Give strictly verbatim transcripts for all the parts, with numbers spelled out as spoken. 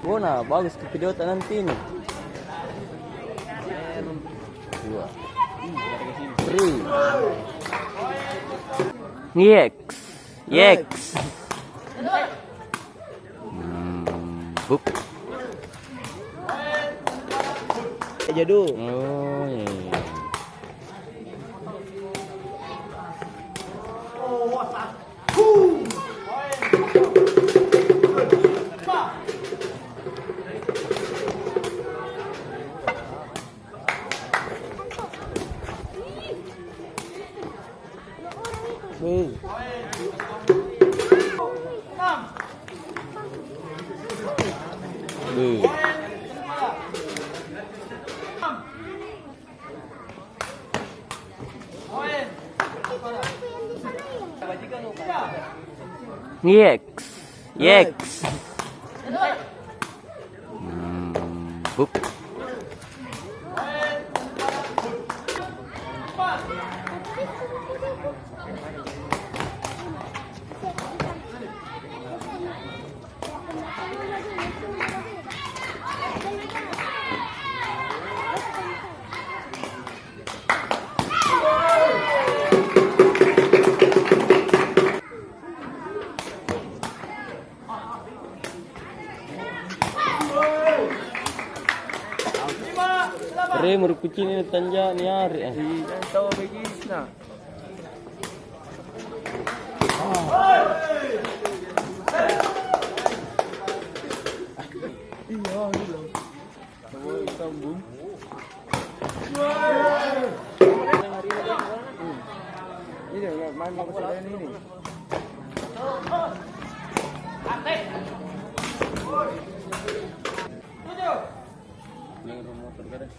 Bona, bagus ke video ta nanti ini. Dua. Three. Yeks. Yeks. Hmm, buk. Aja du. Oh, iya, iya. Weh. Weh. Yeks. Yeks. Hmm, buk. Re, murukucini tanja niare, eh. Iya, tahu begisna. Iya, iya. Coba sambung. Ini, main mau ke sini ini. Yang remote kan?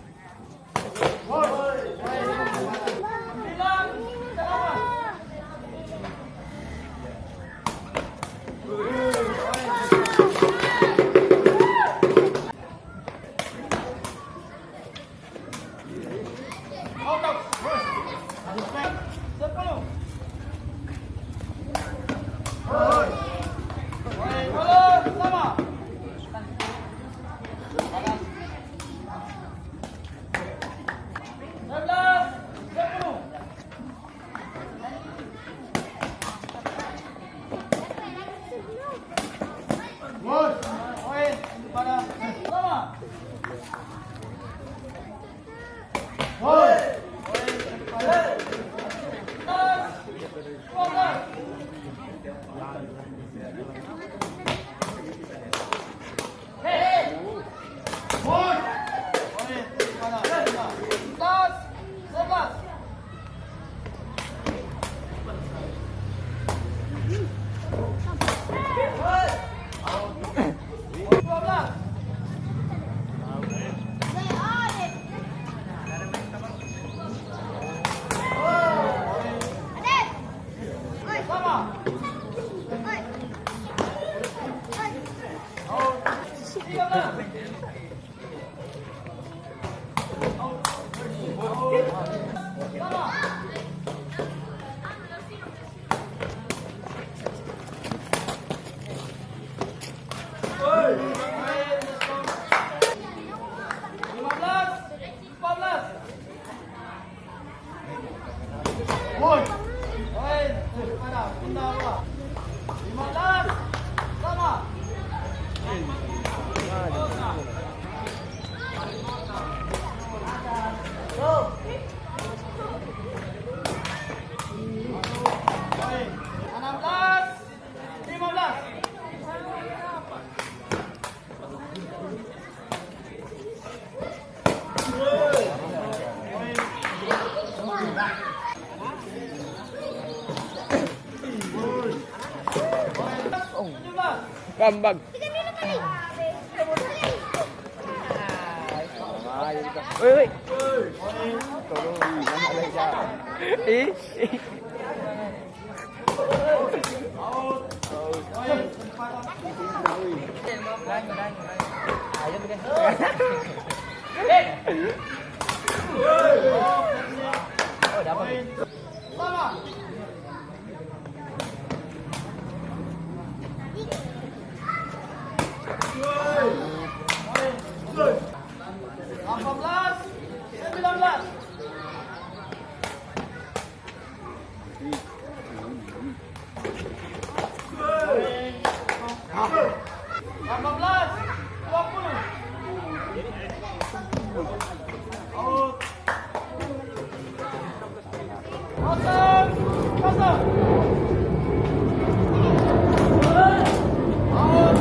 Kambang. Woi, woi. Ih. Delapan belas, sembilan belas. Delapan belas, dua puluh. Out. Kosong, kosong. Out.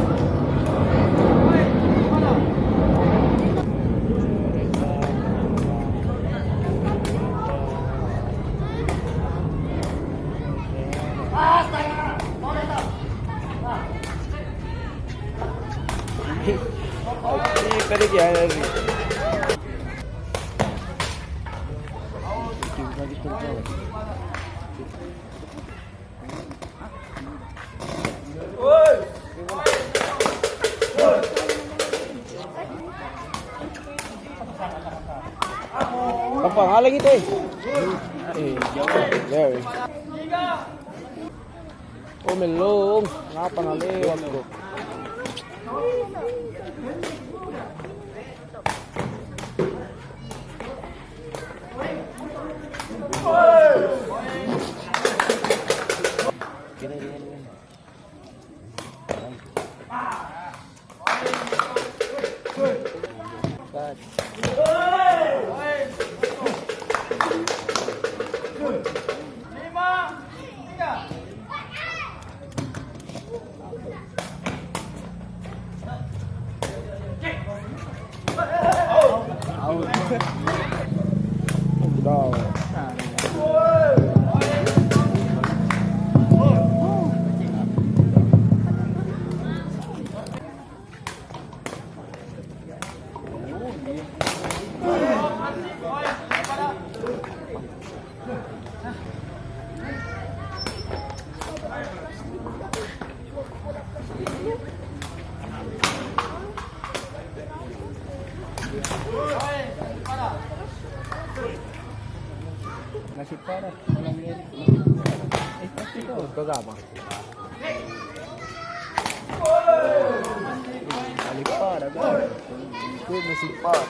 Baik, gimana? Gampang, haleng itu, eh. Eh, there. Oh, melong. Ngapa nalewat, kok? Nasi panas, malam ini. Eh, pasti tuh. Kau apa? Nasi panas, kan? Itu nasi panas.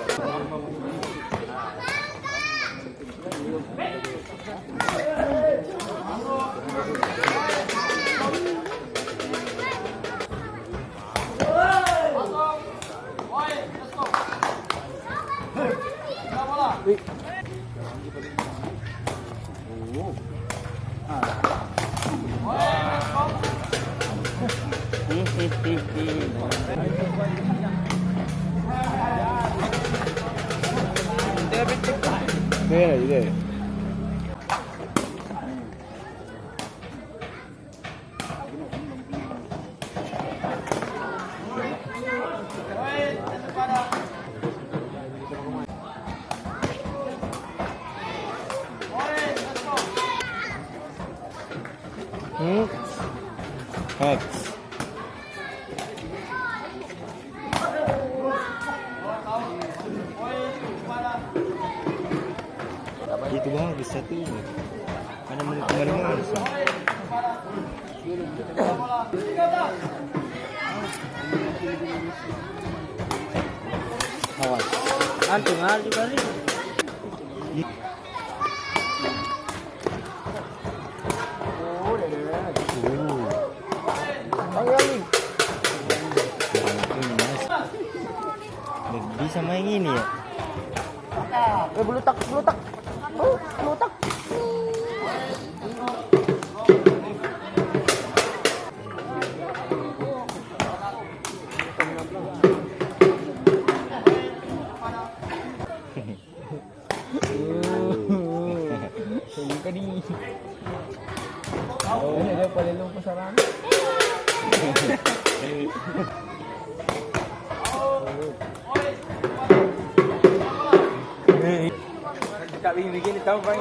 Bene, idea. Hmm? Hex. Itu bagus satu ini. Ada mau kemana-mana sih. Awas. Antum hal juga nih. Bisa main ini ya? Eh, bulutak, bulutak. Oh, bulutak. Sengka di. Oh, ini dia paling lupa sarang. Kak, begini-begini tahu, Bang.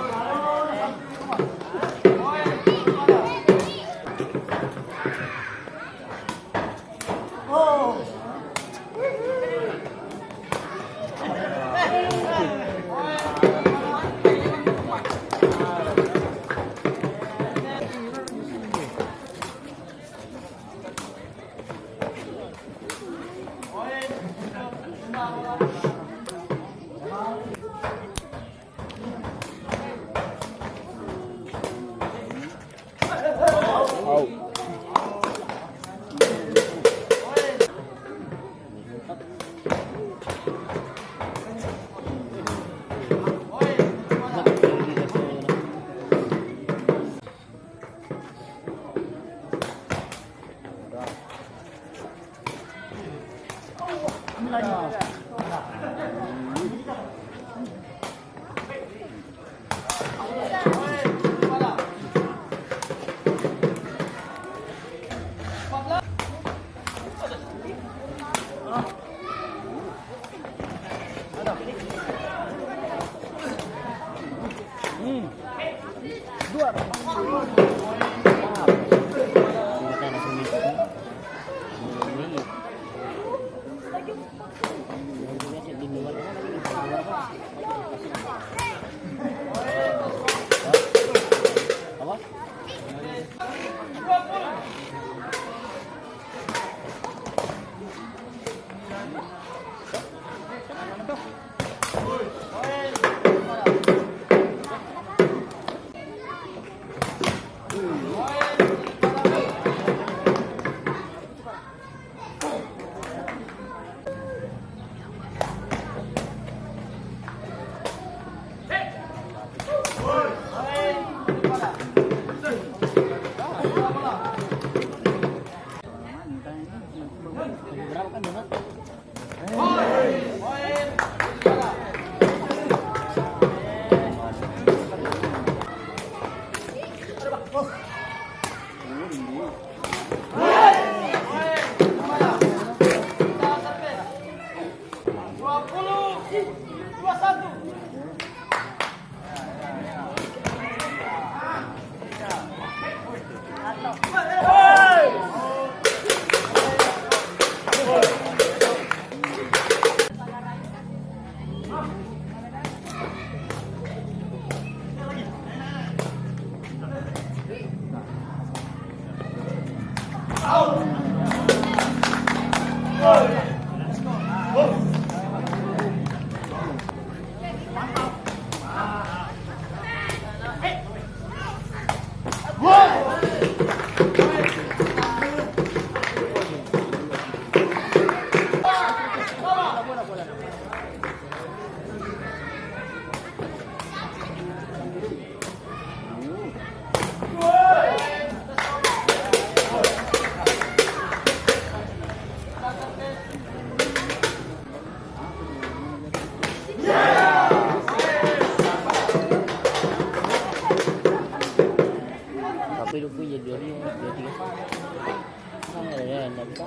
Tapi lu punya dua ribu, dua tiga. Ah, ya, ya, nggak bisa.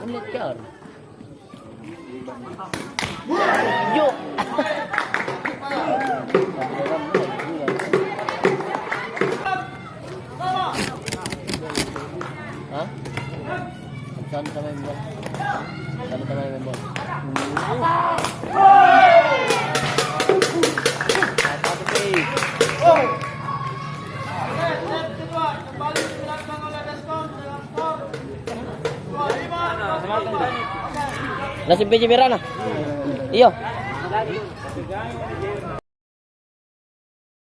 Ini liar. Yo. Hah? Saan ka maeng ball? Saan ka maeng ball? Nasib biji merah nah. Iyo.